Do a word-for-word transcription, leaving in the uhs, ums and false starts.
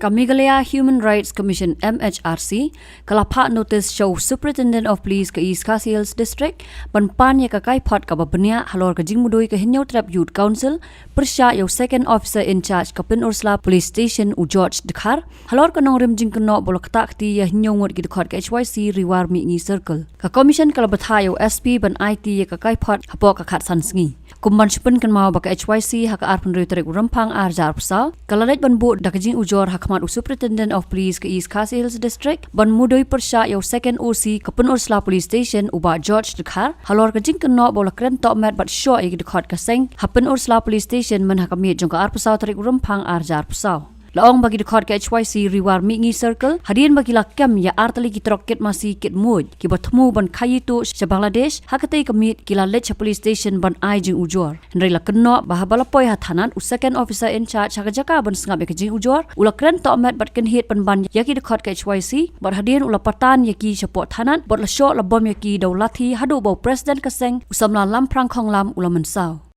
Ka Meghalaya Human Rights Commission, M H R C, ka la phah notice sha u Superintendent of Police ka East Khasi Hills District ban pan ïa ka kaiphod kaba bniah halor ka jingmudui ka Hynñiewtrep Youth Council pyrshah ïa u Second Officer in Charge ka Pynursla Police Station, u George Dkhar, halor ka nongrim jingkynnoh ba u la ktah kti ïa hynñiew ngut ki dkhot ka H Y C Ri War Mihngi Circle. Ka Commission ka la bthah ïa u S P ban aiti ïa ka kaiphod hapoh ka khatsan sngi. Kum ban shu pynkynmaw ba ka H Y C ha ka arphew hynriew tarik u Rymphang ar hajar arphew saw ka la leit ban buh da ka jingujor ha khmat u Superintendent of Police ka East Khasi Hills District ban mudui pyrshah ïa u Second O C ka Pynursla Police Station, u Bah George Dkhar, halor ka jingkynnoh ba u la kren tohmet bad shoh ïa ki dkhot ka seng ha Pynursla Police Station myn ha ka miet jong ka arphew saw tarik u Rymphang ar hajar arphew saw. La ong ba ki dkhot ka H Y C Ri War Mihngi Circle, hadien ba ki la kem ïa ar tylli ki trok kit masi kit muid kiba thmu ban khaii tuh sha Bangladesh, ha katei ka miet ki la leit sha police station ban ai jingujor. Hynrei la kynnoh ba haba la poi ha thanat, u Second Officer in Charge ha ka jaka ban sngap ïa ka jingujor u la kren tohmet bad kynhied pynban ïa ki dkhot ka H Y C, bad hadien u la patan ïa ki shapoh thanat bad la shoh la bom ïa ki da u lathi haduh ba u President ka seng, u samla Lamphrang Khonglam, u la mynsaw.